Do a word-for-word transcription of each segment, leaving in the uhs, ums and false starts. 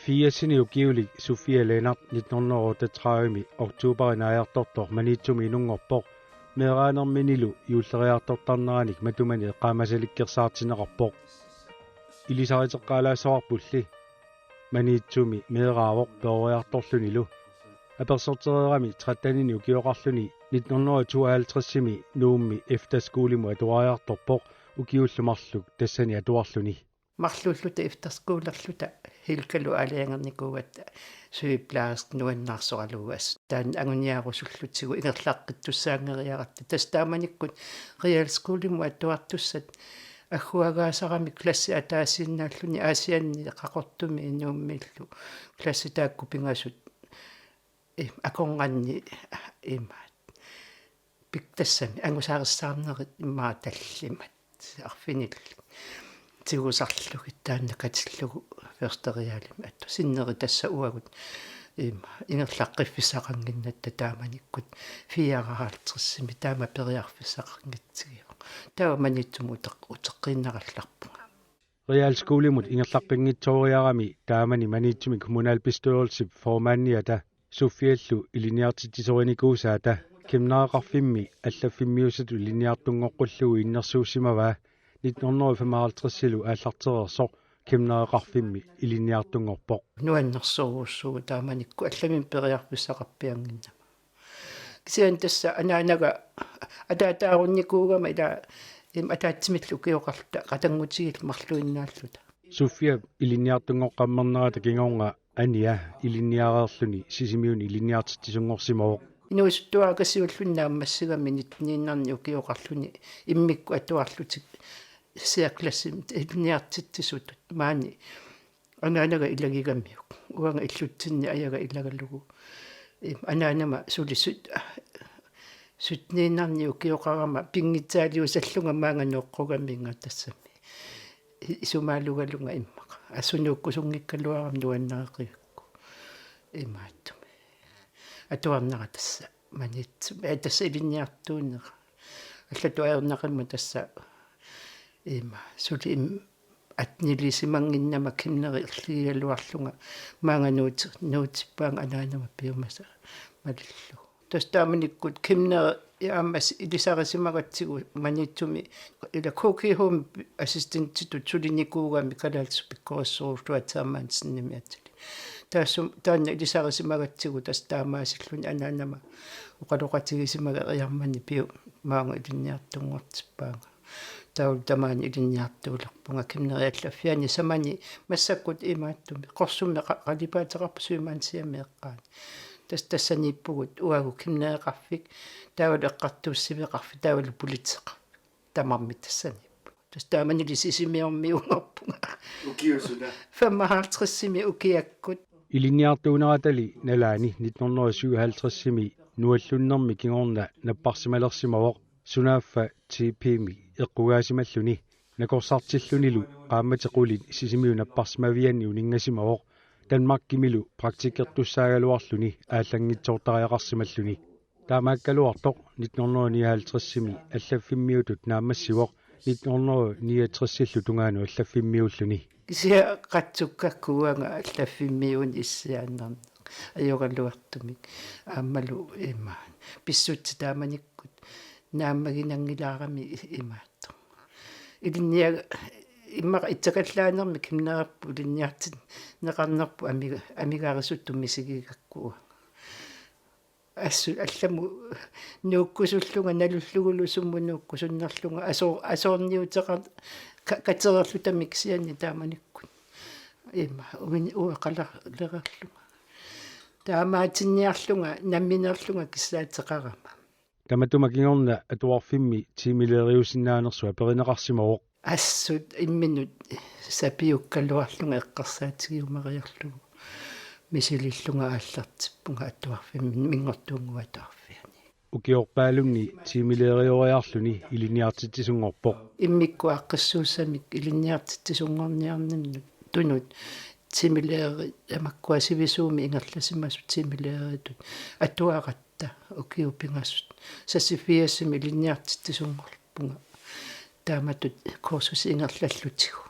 Firsini ukiulik Sofia Lennert nitten hundrede og otteogtredive oktoberip naajartortoq Maniitsumi inunngorpoq, meeraanerminilu juulleriartortarneranik matumani eqqaamasalikkersaartinneqarpoq. Ilisariteqqaalaassavarpulli. Maniitsumi meeraavoq peroriartorlunilu. Apersortereerami tretteninik ukioqarluni nitten hundrede og tooghalvtredsimi Nuummi efterskolimut atuariartorpoq, ukiullu marluk tassani atuarluni. Marluulluta efterskolerluta Helgalu aalajangernikuugatta sygeplejerskip nuannaarsoralugu assut. Taanna anguniarusullutigu ingerlaqqittussaanngeriaratta. Tassa taamanikkut realskolimut atuartussat agguagaasarami klassi ataasiinnaalluni Aasianni Qaqortumi Nuummiillu klassit taakku pingasut, eh, akornanni, imaat. Pik-, tassami angusarissaarnerit immaqa tallimat arfinillit tigusarlugit taanna katillugu første realimi attu sinneri tassa uagut, imaat, ingerlaqqiffissaqannginnatta taamanikkut fireoghalvtredsimi taama periarfissaqanngitsigivoq. Taava Maniitsumut uteq-, uteqqiinnarallarpunga. Realskolimut ingerlaqqinngitsooriarami taamani Maniitsumi kommunalbestyrelsip formandiata Sofiallu ilinniartitsisorinikuusaata Kæmnereqarfimmi allaffimmiusatut ilinniartunngoqqullugu innersuussimavaa. Nitten hundrede og femoghalvtredsilu aallartereersoq Kæmnereqarfimmi ilinniartunngorpoq. Nuannersorujussuuvoq taamanikkut allamimmi periarfissaqarpiannginnama. Kisianni tassa anaanaga ataataarunnikuugama ila, im, ataatsimillu ukioqarluta qatanngutigiillu marluinnaalluta. Sofiap ilinniartunngornerata kingorna Anja ilinniareerluni Sisimiuni ilinniartitsisunngorsimavoq. Inuusuttuaraq Kassiulluni naammassigami nittenhundrede ukioqarluni immikkut atuarlutik særklassimi ilinniartitsisutut maani anaanaga ilagigamiuk. Uanga illutsinni ajaga ilagalugu. Im, anaanama suli syt-, syttenhundrede ukioqarama pinngitsaaliusallunga maanga nooqqugaminnga tassami. I-, isumaalugalunga immaqa. Assunuukkusunngikkaluarama nuannareqigakku. Imaattumi. Atuarnera tassa Maniitsumi. Eh, tassa ilinniartuunera. Allatut ajornaqimmat tassa ima suli im-, attenilisimannginnama Kæmnerilerligaluarlunga maanga nuuti-, nuutippaanga anaanama piumasaq malillugu. Tassa taamanikkut Kæmneri aamma s-, ilisarisimagatsigu Maniitsumi ila K G H-mi assistentitut sulinikuugami kalaallisut pikkorissorujussuit Hermansenimik atili. Taassuma taanna ilisarisimagatsigu tassa taamaasilluni anaanama oqaloqatigisimageriarmani piu maanga ilinniartunngortippaanga. Taavalu tamaani ilinniartuulerpunga Kæmneri allaffiani samani massakkut imaattumi Qorsummi qa-, qalipaateqarpoq Sømandshjemip eqqaani. Tassa tassaniippugut uagut Kæmnereqarfik, taavalu eqqartuussiveqarfik, taavalu politeqarfik. Tamarmik tassaniippugut. Tassa taamanili Sisimiormiunngorpunga. Ukiusuna. Femoghalvtredsimi ukiakkut. Ilinniartuuneratali nalaani nitten hundrede og syvoghalvtredsimi nuallunnermi kingorna napparsimalersimavoq, sunaaffa T P-mi eqqugaasimalluni. Nakorsartillunilu qaammatit qulit Sisimiut napparsimavianni uninngasimavoq, Danmarkimilu praktikkertussaagaluarluni aallanngitsoortariaqarsimalluni. Taamaakkaluartoq nitten hundrede og nioghalvtredsimi allaffimmiutut naammassivoq nitten hundrede og niogtresillu tungaanut allaffimmiulluni. Kisianni qatsukkakku uanga allaffimmiuuneq issiaannarneq ajoraluartumik aammalu ima pissutsit taamanikkut naammaginanngilaarami imaattoq. Ilinniag-, immaqa itsakallaanermi Kæmnererput ilinniartinneqarnerput amiga-, amigarisutut misigigakku. Assut allamut nuukkusullunga nalullugulu sumut nuukkusunnerlunga asor-, asorniuteqar-, ka-, katereerluta kisianni taamanikkut. Ima, uin-, ueqalererlunga. Taamaatinniarlunga, nammineerlunga kissaateqarama. Tamatuma kingorna atuarfimmi tiimileriusinnaanersoq aperineqarsimavoq. Assut imminut sapiukkaluarlunga eqqarsaatigiumariarlugu misilillunga aallartippunga atuarfimmi Minngortuunnguup Atuarfiani. Ukiorpaalunni tiimilerioriarluni ilinniartitsisunngorpoq. Immikkut aaqqissuussamik ilinniartitsisunngorniarninnut tunut tiimileerit tamakkua sivisuumik ingerlasimasut tiimileeritut atuaratta ukiut pingasut. Seksogfirsimi ilinniartitsisunngorpunga taamatut kursusi ingerlallutigu.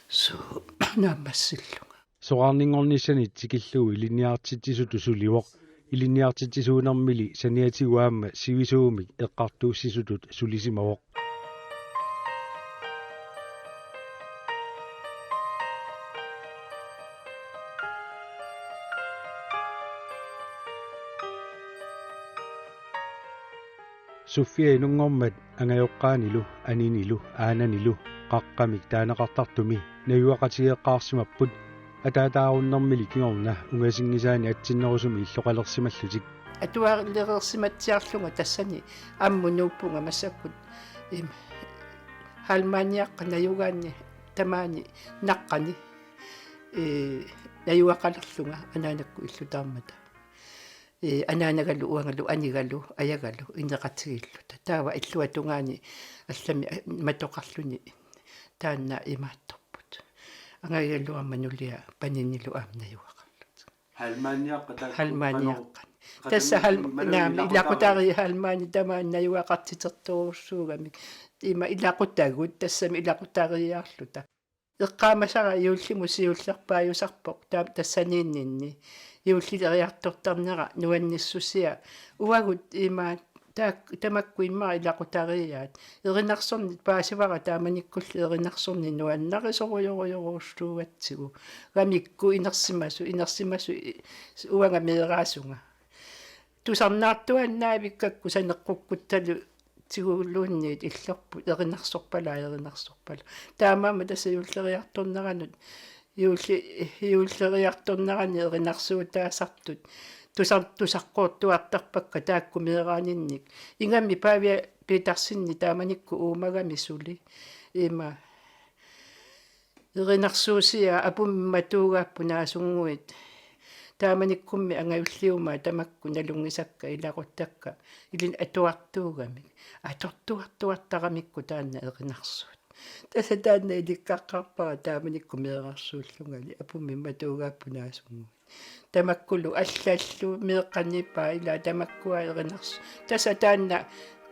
Suu naammassillunga. Soraarninngornissani tikillugu ilinniartitsisutut sulivoq. Ilinniartitsisuunermili saniatigut aamma sivisuumik eqqartuussisutut sulisimavoq. Sofia inunngormat angajoqqaanilu, aninilu, aananilu, qaqqamik taaneqartartumi najugaqatigeeqqaarsimapput. Ataataarunnermili kingorna ungasinngisaani atsinnerusumik illoqalersimallutik. Atuarilereersimatsiarlunga tassani ammut nuuppunga massakkut, im, Halmaaniaqqat najugaanni tamaani naqqani, ee, najugaqalerlunga anaanakkut illutaarmata. Ee, anaanagalu, uangalu, anigalu, ajagalu ineqatigiilluta. Taava illuatungaani allami, a-, matoqarluni taanna imaattorput. Angajagaluarma nulia paninilu aamma najugaqarlutik. Halmaaniaqqat taakku Halmaaniaqqat. Qanoq-, Tassa qanoq-, hal-, qanoq naam, ilaqutariit? Ilaqutariit Halmaani tamaani najugaqartitertorujussuugamik. Ima ilaqutagut, tassami ilaqutariiaarluta. Eqqaamasara juullimut siullerpaajusarpoq, taam-, tassaniinninni. Juullileriartortarnera nuannissusia. Uagut ima taak-, tamakku immaqa ilaqutariiaat. Erinarsorneq paasivara taamanikkulli erinarsorneq nuannarisorujorujorujussuugatsigu. Gamikku inersimasu-, inersimasu-, i-, uanga meeraasunga. Tusarnaartuaannaavikkakku saneqqukkuttalu tiguluunniit illorput erinarsorpalaa, erinarsorpalaa. Taamaammat tassa juulleriartorneranut, juulli-, juulleriartornerani erinarsuutaasartut tusar-, tusaqqoortuartarpakka taakku meeraaninnik. Ingammik Pavia Petersenip taamanikkut uumagami suli. Ima erinarsuusia apummi matuugaapput naasunnguit. Taamanikkummi angajulliumaat tamakku nalunngisakka ilaquttakka ilin atuartuugamik. Atortuartuartaramikku taanna erinarsuut. Tassa taanna ilikkaqqaarpara taamanikkut meerarsuullungali apummi matuugaapput naasunnguit. Tamakkulu allallu meeqqanipaa ila tamakkua erinars-. Tassa taanna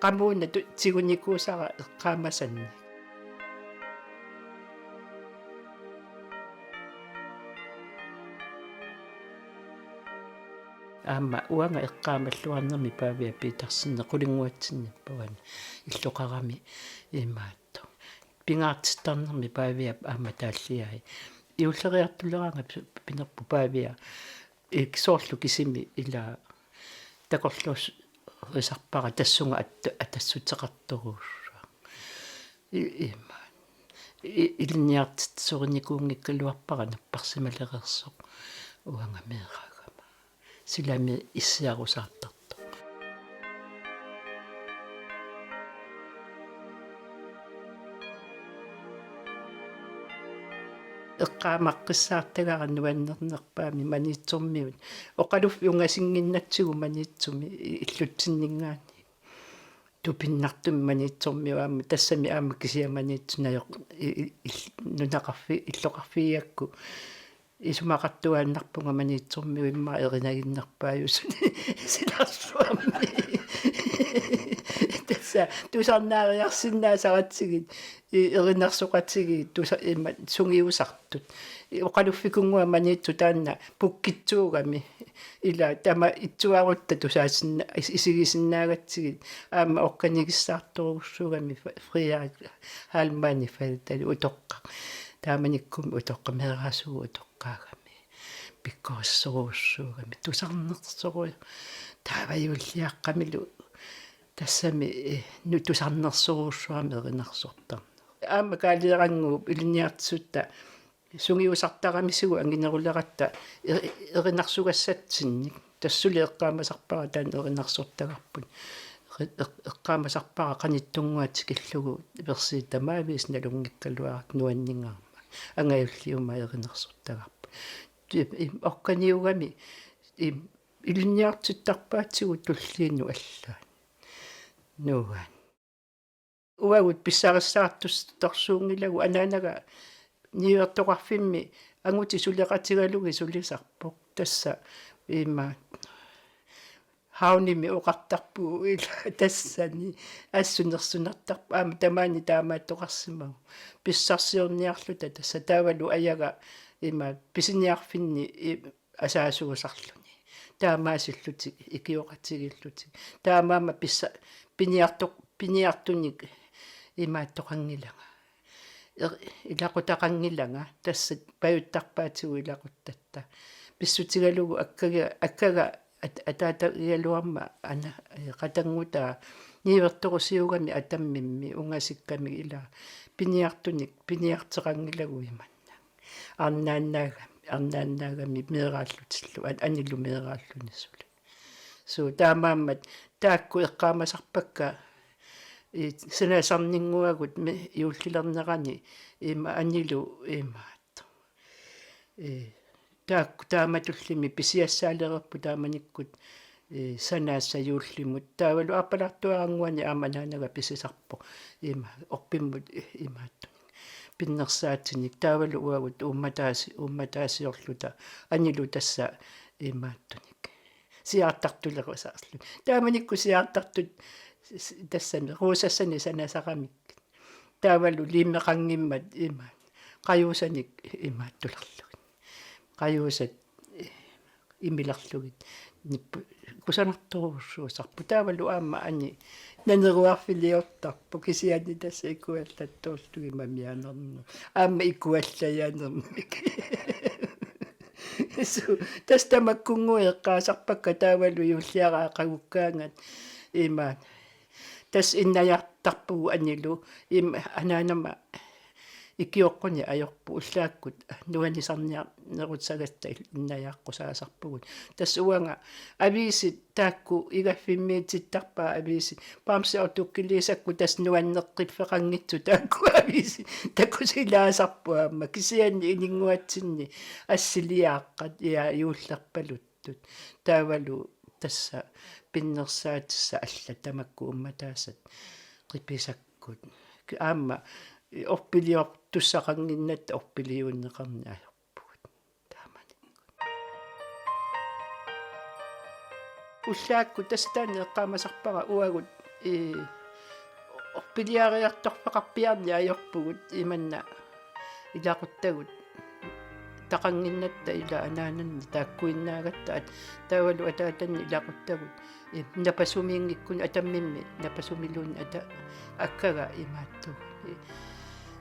qamuuna tu-, tigunikuusara eqqaamasannik. Aamma uanga eqqaamalluarnermi Pavia Petersen qulinnguatsinniippoq, uani illoqarami imaattoq. Pingaartittarnermi Paviap aamma taalliai. Juulleriartuleraangat pi-, pinerpoq Pavia. Ik-, soorlu kisimi ila takorluussisarpara tassunga at-, atassuteqartorujussuaq. I-, ima. I-, ilinniartitsisorinikuunngikkaluarpara napparsimalereersoq uanga meeraagama. Silami issiarusaartartoq. Eqqaamaqqissaartagara nuannernerpaamik Maniitsormiut. Oqaluffik ungasinnginnatsigu Maniitsumi i-, illutsinninngaanniit. Tupinnartumik Maniitsormiut aamma, tassami aamma kisiat Maniitsup najoq-, i-, i-, il-, nunaqarfi-, illoqarfigigakku. Isumaqartuaannarpunga Maniitsormiut immaqa erinaginnerpaajusut silarsuarmi. Tassa tusarnaariarsinnaasaratsigit, i-, erinarsoqatigiit tusa-, ima sungiusartut. I-, oqaluffikunngua Maniitsup taanna pukkitsuugami. Ila tama itsuarutta tusaasinna-, is-, isigisinnaagatsigit. Aamma oqarnigissaartorujussuugami F-, Frederik Halmani Faltali utoqqaq. Taamanikkummi utoqqaq meeraasugut utoqqaagami. Pikkorissorujussuugami. Tusarnersoruju-. Taava juulliaqqamilu. Tassami, eh, nu tusarnersorujussuarmik erinarsortarneq. Aamma Kaaliarannguup ilinniartitsisutta sungiusartaramisigut angineruleratta e-, erinarsugassatsinnik. Tassa suli eqqaamasarpara taanna erinarsortagarput. Eri-, eq-, eqqaamasarpara qanittunnguaq tikillugu versiit tamaviisa nalunngikkaluarakku nuanningaarmat. Angajulliumaat erinarsortagarput. Ti-, im, oqarniugami, im, ilinniartittarpaatsigut tulliinnut allaat. Nuan. Uagut pissarissaartussuunngilagut anaanaga niuertoqarfimmi angutit suleqatigalugit sulisarpoq. Tassa ima Havnimi oqartarpugut ila tassani assut nersunertarpoq aamma tamaani taamaattoqarsimagu. Pissarsiorniarluta tassa taavalu ajaga Ima pisiniarfinni i-, asaasuusarluni. Taamaasillutik ikioqatigiillutik. Taamaammat pissa-, piniartoq-, piniartunik imaattoqanngilanga. Er-, ilaqutaqanngilanga, tassa pajuttarpaatigut ilaquttatta. Pissutigalugu akkaga, akkaga at-, ataatagigaluarma ana, eh, qatanngutaa niuertorusiugami atammimmi ungasikkamik ila piniartunik, piniarteqanngilagut imannak. Arnaannaagami, arnaannaagami meeraallutillu, an-, anilu meeraalluni suli. Suu, taamaammat taakku eqqaamasarpakka, i-, sanasarninnguagut mi-, juullilernerani ima anilu imaat. Ee, taakku taamatulli pisiassaalereerput taamanikkut, ee, sanaasat juullimut. Taavalu aappalaartuarannguani aamma anaanaga pisisarpoq. Ima, orpimmut, ee, imaattunik. Pinnersaatinik. Taavalu uagut uummataasi-, uummataasiorluta. Anilu tassa imaattunik. Siaartartulerusaarluni. Taamanikkut siaartartut s-, s-, tassami ruusassanik sanasaramik. Taavalu liimmeqanngimmat ima. Qajuusanik imaattulerlugit. Qajuusat, eh, imilerlugit. Nippu-, kusanartorujussuusarput. Taavalu aamma ani naneruarfiliortarpoq kisianni tassa ikuallattoorlugit mamianernu. Aamma ikuallajanermik. Suu, tassa tamakkunnguit eqqaasarpakka taavalu juulliaraaqagukkaangat ima. Tassa innajartarpugut anilu, ima, anaanama ikioqqunik ajorpoq ullaakkut nuannisarniarnerusagatta il-, innajaaqqusaasarpugut. Tassa uanga aviisit taakku igaffimmiitittarpaat aviisit. Bamse og Dukke Lisakkut tassa nuanneqqiffeqanngitsut taakku aviisit. Takusilaasarput aamma. Kisianni inunnguatsinni assiliaaqqat ia juullerpaluttut. Taavalu tassa pinnersaatissat allat tamakku uummataasat qipisakkut. Ki-, aamma orpiliortussaqannginnatta orpiliuunneqarneq ajorpugut. Taamanikkut. Ullaakkut tassa taanna eqqaamasarpara uagut, ee, orpiliariartorfeqarpiarneq ajorpugut imanna ilaquttagut taqannginnatta ila anaananni taakkuinnaagatta at-, taavalu ataatanni ilaquttagut, ee, napasumiinngikkunik atammimmi napasumiluunniit ata-, akkaga imaattugut, ee,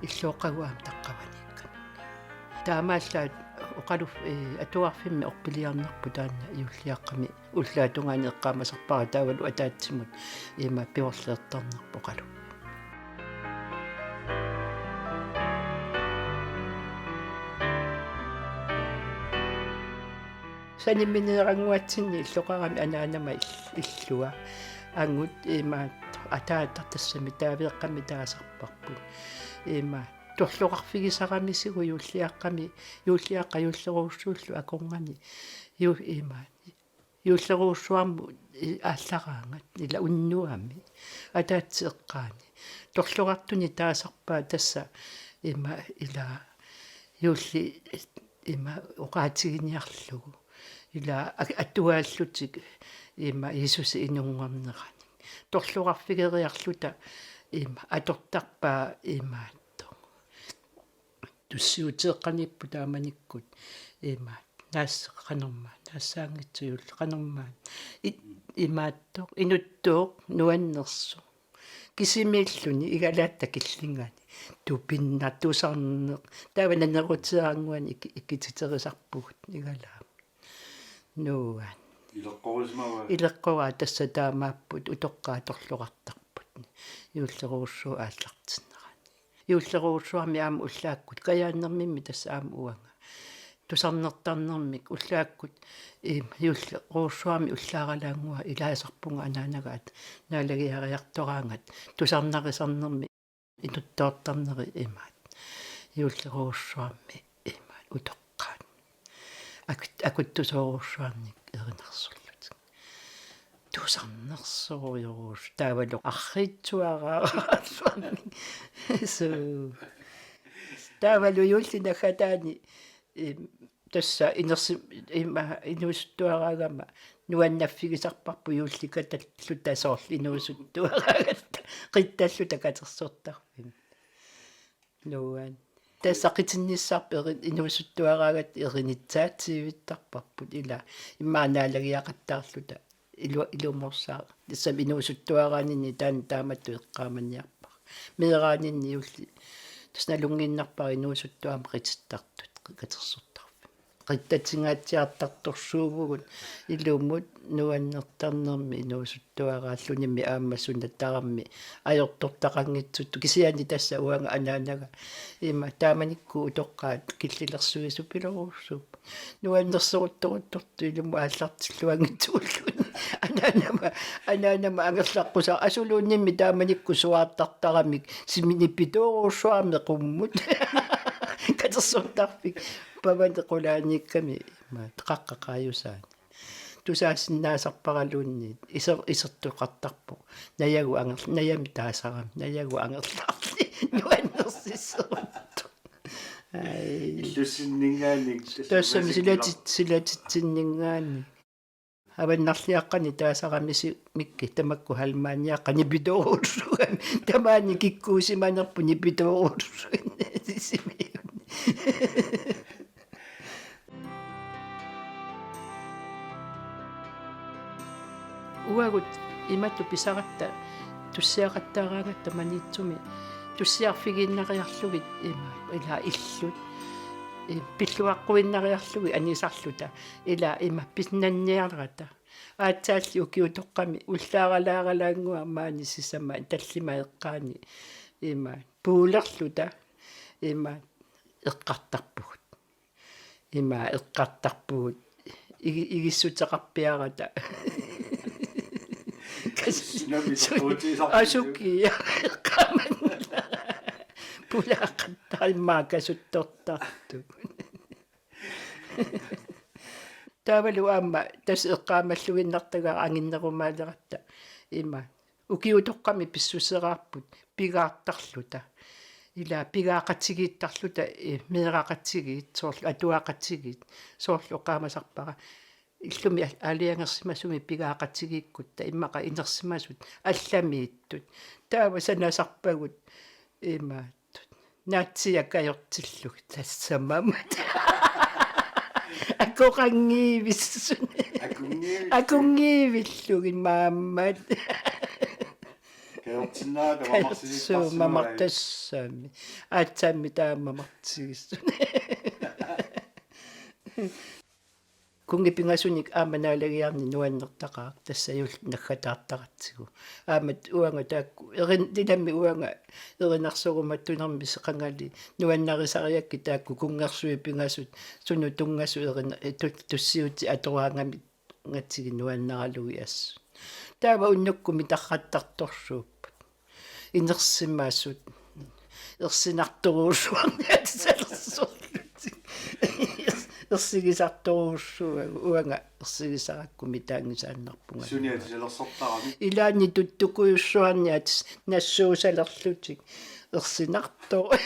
illuoqqagut aamma taqqavaniikkamik. Taamaallaat oqaluff-, ee, atuarfimmi orpiliarnerput taanna juulliaqqami ullaatungaani eqqaamasarpara taavalu ataatsimut ima piorliortarnerpoq oqaluffik. Sanimineerannguatsinni illoqarami anaanama ill-, illua. Angut imaattoq ataata tassami taaveeqqami taasarparput. Ima torloqarfigisaramisigut juulliaqqami, juulliaqqat juullerujussuullu akornanni. Ju-, ima juullerujussuarmut i-, aallaraangat ila unnuami. Ataatsip eqqaani. Torloqartunik taasarpaat tassa ima ila juulli ima oqaatiginiarlugu. Ila a-, atuaallutik ima Jiisusip inunngorneranik. Torloqarfigeriarluta ima atortarpaat imaattoq. Tussiuteeqqaniippoq taamanikkut ima naas-, qanormaa, naassaanngitsujuullu qanormaa. I-, imaattoq, inuttooq, nuannersoq. Kisimiilluni igalaatta killingani. Tupinnaq tusarneq. Taava naneruteerannguanik iki-, ikititerisarpugut igalaamut. Nuan. Ileqqorisimavaa? Ileqqoraat tassa taamaapput utoqqaat torloqartarput. Juullerujussuup aallartinnerani. Juullerujussuarmi aamma ullaakkut, Kajaannermimmi tassa aamma uanga. Tusarnertarnermik ullaakkut, ee, juullerujussuarmi ullaaralaannguaq ilaasarpunga anaanagaat naalagiariartoraangat tusarnarisarnermi inuttoortarneri imaat. Juullerujussuarmi imaat utoqqaat. Akut-, akuttusoorujussuarnik erinarsorlutik. Tusarnersorujorujussuaq taavalu arriitsuaraarsuarnik. Suu. Taavalu juulli naggataani, im, tassa inersi-, ima, inuusuttuaraagama nuannaffigisarparput juullikatalluta soorlu inuusuttuaraagatta. Qittalluta katersortarfimmi. Nuan. Tassa qitinnissarput eri-, inuusuttuaraagatta erinitsaatiivittarparput ila. Immaqa naalagiaqattaarluta ilu-, ilumoorsaaq. Tassami inuusuttuaraaninni taanna taamatut eqqaamaniarpara. Meeraaninni juulli. Tassa nalunngiinnarpara inuusuttuarami qitittartut, katersortarfik. Qittatingaatsiartartorsuuvugut ilumut nuannertarnermi inuusuttuaraallunimi aamma suna tamarmi ajortortaqanngitsutut kisianni tassa uanga anaanaga ima taamanikkut utoqqaat killilersuisupilorujussuupput. Nuannersoruttoruttortut ilumut aallartilluanngitsuulluni. Anaanama, anaanama angerlaqqusara asuluunniimmi taamanikkut suaartartaramik simini pitoorussuarmi qummut. Katersortarfik. Pavani qulaaniikkami imaat qaqqaqaajusaani. Tusaasinnaasarparaluunniit iser-, isertoqartarpoq. Najagut angerl-, najami taasarami, najagut angerlarli. Nuannersissoruttoq. Ai. Illussinninngaanniit. Tassami silatit-, silatitsinninngaanniit. Avannarliaqqani taasarami si-, mikki tamakku halmaaniaqqani pitoorussuugami. Tamaani kikkuusimanerput nipitoorussuugami. Uagut imatut pisaratta tussiaqattaaraangatta Maniitsumi tussiarfigiinnariarlugit ima ila illut, i-, pilluaqquinnariarlugit anisarluta ila ima pinnanniarata. Aatsaalli ukiutoqqami ullaaralaaralaannguaq maani sisamat tallimat eqqaani ima puulerluta ima eqqartarpugut. Ima eqqartarpugut igi-, igissuteqarpiarata. Kas-, Sinami su-, taquutigisarput. Asuki eqqaamanngilara. Pulaaqattarimmaa kasuttortartut. Taavalu aamma tassa eqqaamalluinnartagara anginnerumaaleratta ima. Ukiutoqqami pissuseraarput pigaartarluta. Ila pigaaqatigiittarluta, eh, meeraqatigiit, soorlu atuaqatigiit, soorlu oqaamasarpara. Illumi al-, aalajangersimasumi pigaaqatigiikkutta immaqa inersimasut allamiittut. Taava sanasarpagut imaat. Naatsiiaat kajortillugit tassami. Akoqanngiivissuni. Akoqanngiivillugit. Akoqanngiivillugit maammat. Kajortinnaat kajortsuut mamarsilisarsimavai. Mamartassami. Aatsaammi taama mamartigisuni. Kunngipingasunik aamma naalagiarneq nuannertaqaaq tassa juulli naggataartaratsigu. Aamma uanga taakku erin-, ilammi uanga erinarsorumattunermi seqangali nuannarisariakkit taakku kunngersuit pingasut sunut tunngasut erin-, tu-, tussiutit atoraangamik ngatsigit nuannaralugit assut. Taava unnukkut mitarrattartorsuupput. Inersimasut. Ersinartorujussuarnik atisalersorlutik. Ersigisartorujussuuagut uanga ersigisarakku mitaanngisaannarpunga. Suni atisalersortarami? Ilaanni tuttukujussuarnik atis-, nassuusalerlutik. Ersinartor-.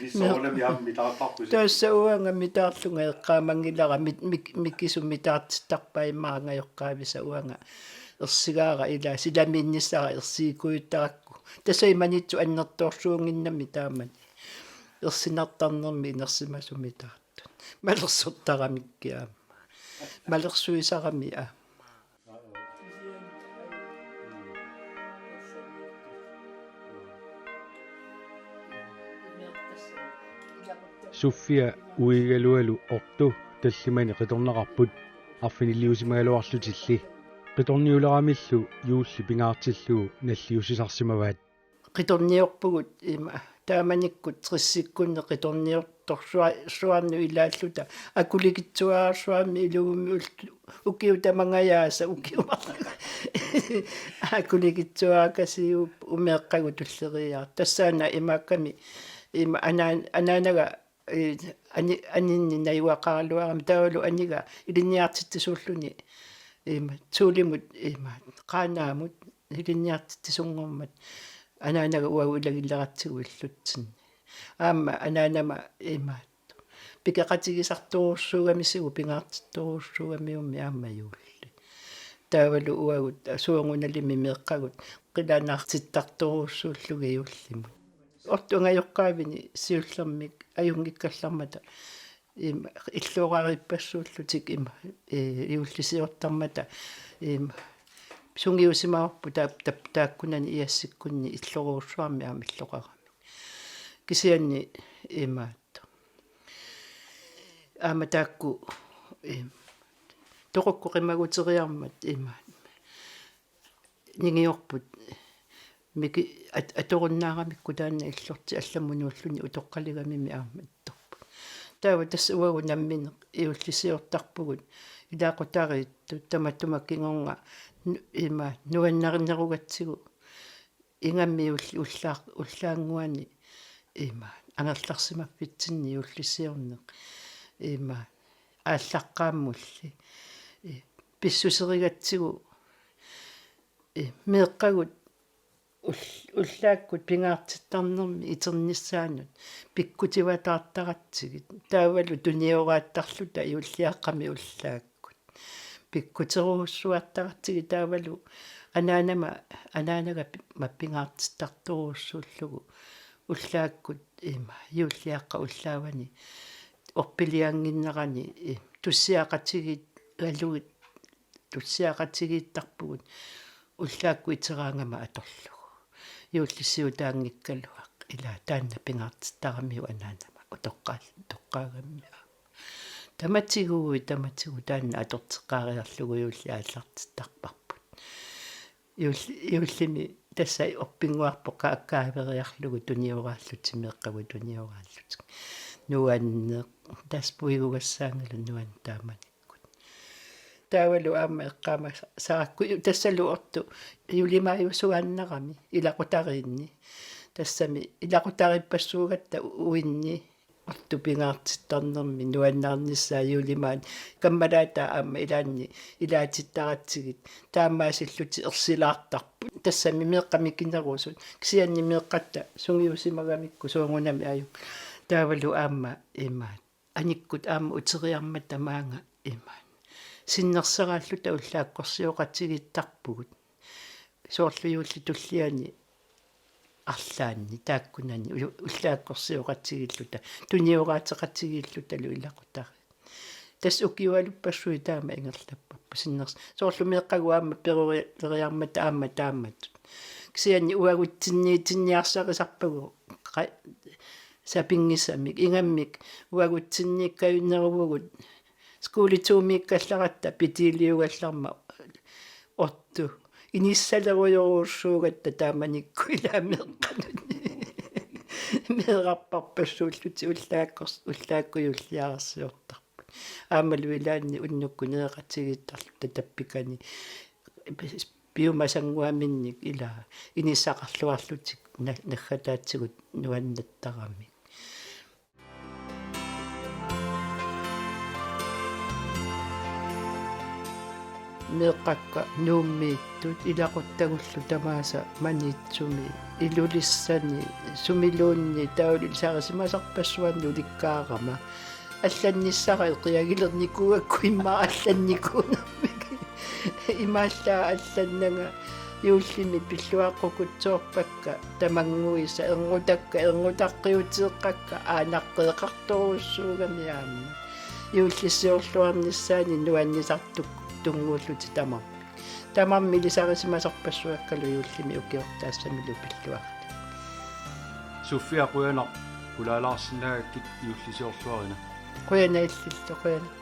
Ilissi soorunami aamma mitaartarpusi. Tassa uanga mitaarlunga eqqaamanngilara mit-, mik-, mikisut mitaartittarpai immaqa angajoqqaavisa uanga ersigaara ila silamiinnissara ersigikujuttarakku. Tassa Maniitsumi annertoorsuunnginnami taamani. Ersinartarnermi inersimasut mitaartut. Malersortaramikkit aamma. Malersuisarami aamma. Sofia uigalualu Otto tallimani qitornaqarput arfiniliusimagaluarlutilli. Qitorniuleramillu juulli pingaartillugu nalliussisarsimavaat. Qitorniorpugut ima taamanikkut tressikkunni qitorniortorsuarnut ilaalluta akulikitsuararsuarmi ilumut ukiut tamangajaasa ukiumarlunga. Akulikitsuarakasiup umeeqqagu tulleriiaartoq. Tassaana imaakkami ima anaan-, anaanaga, eh, ani-, aninni najugaqaraluarami taavalu aniga ilinniartitsisuulluni ima Thulemut ima Qaanaamut ilinniartitsisunngormat anaanaga uagut ilagileratsigu illutsinni. Aamma anaanama ima pikeqatigisartorujussuugamisigut pingaartittorujussuugamiummi aamma juulli. Taavalu uagut soorunalimi meeqqagut qilanaartittartorujussuullugit juullimut. Ortup angajoqqaavini siullermik ajunngikkallarmata, ima, illoraarippassuullutik ima, ee, juullisiortarmata, ima, sungiusimavarput taa-, taa-, taakkunani iassikkunni illorujussuarmik aamma illoqaramik. Kisianni imaattoq. Aamma taakku, ima, toqukkut qimaguteriarmat, ima, ningiorput miki-, at-, atorunnaaramikku taanna illortik allamut nuulluni utoqqaligamimi aamma ittorput. Taava tassa uagut nammineq juullisiortarpugut ilaqutariittut tamatuma kingorna nu-, ima, nuannarinerugatsigu ingammik juulli ullaaq-, ullaannguani, ima, angerlarsimaffitsinni juullisiorneq, ima, aallaqqaammulli, ee, pissuserigatsigu, ee, meeqqagut ull-, ullaakkut pingaartittarnermi iternissaanut pikkutivaataartaratsigit, taavalu tunioraattarluta juulliaqqami ullaakkut pikkuterujussuartaratsigit, taavalu anaanama, anaanaga pi-, ma pingaartittartorujussuullugu ullaakkut, ima, juulliaqqap ullaavani orpiliannginnerani, ee, tussiaqatigiit-, galugit tussiaqatigiittarpugut ullaakkut iteraangama atorlugu. Juullisiutaanngikkaluaq, ila taanna pingaartittaramiuk anaanama utoqqaal-, utoqqaagammi aamma. Tamatiguui, tamatigut taanna atorteqqaariarlugu juulli aallartittarparput. Juulli-, juullimi tassa orpinnguarpoq kaakkaaveriarlugu tunioraallutik, meeqqagut tunioraallutik. Nuanneq, tassa puigugassaanngilaq nuanneq taamanikkut. Taavalu aamma eqqaamasaarakku, ju-, tassalu ortup juulimaajusuaannarami ilaqutariinni. Tassami ilaqutariippassuugatta uinni ortup pingaartittarnermi nuannaarnissaa juulimaani, kammalaataa aamma ilaanni ilaatittaratsigit, taamaasillutik ersilaartarput. Tassami meeqqat mikinerusut, kisianni meeqqatta sungiusimagamikku soorunami ajunngilaq. Taavalu aamma imaat, anikkut aamma uteriarmata maanga imaat, sinnerseraalluta ullaakkorsioqatigiittarpugut. Soorlu juullip tulliani arlaanni taakkunani u-, ullaakkorsioqatigiilluta, tunioraateqatigiilluta ilaqutariit. Tassa ukiualuppassuit taama ingerlapparput sinners-, soorlu meeqqagut aamma perori-, periarmata aamma taamatut. Kisianni uagutsinniitinniarsarisarpagut qa-, sapinngisamik, ingammik uagutsinniikkajunneruvugut. Skole to-miikkallaratta pitiliugallarmat ortup inissalerujorujussuugatta taamanikkut ilaa meeqqanut. Meerarparpassuullutik ullaakkors-, ullaakkut juulliarsiortarput. Aammalu ilaanni unnukkut nereqatigiittarluta tappikani piumasannguaminnik ilaa inissaqarluarlutik na-, naggataatsigut nuannattaramik. Meeqqakka Nuummiittut ilaquttagullu tamaasa Maniitsumi, Ilulissani, sumiluunniit taava ilisarisimasarpassuanni ulikkaarama. Allannissara eqiagilernikuugakku immaqa allannikuunermik. Imaallaat allannanga juullimi pilluaqqukutsoorpakka tamannguisa, erngutakka, erngutakkiuteeqqakka, aanaqqeeqartorujussuugami aamma. Juullisiorluarnissaannik nuannisartunnguullutik tamarmik. Tamarmik ilisarisimasarpassuakkalu juullimi ukiortaassamilu pilluarlugit. Sofia, qujanaq pulaalaarsinnaagakkit, juullisiorluarina. Qujanaq illillu, qujanaq.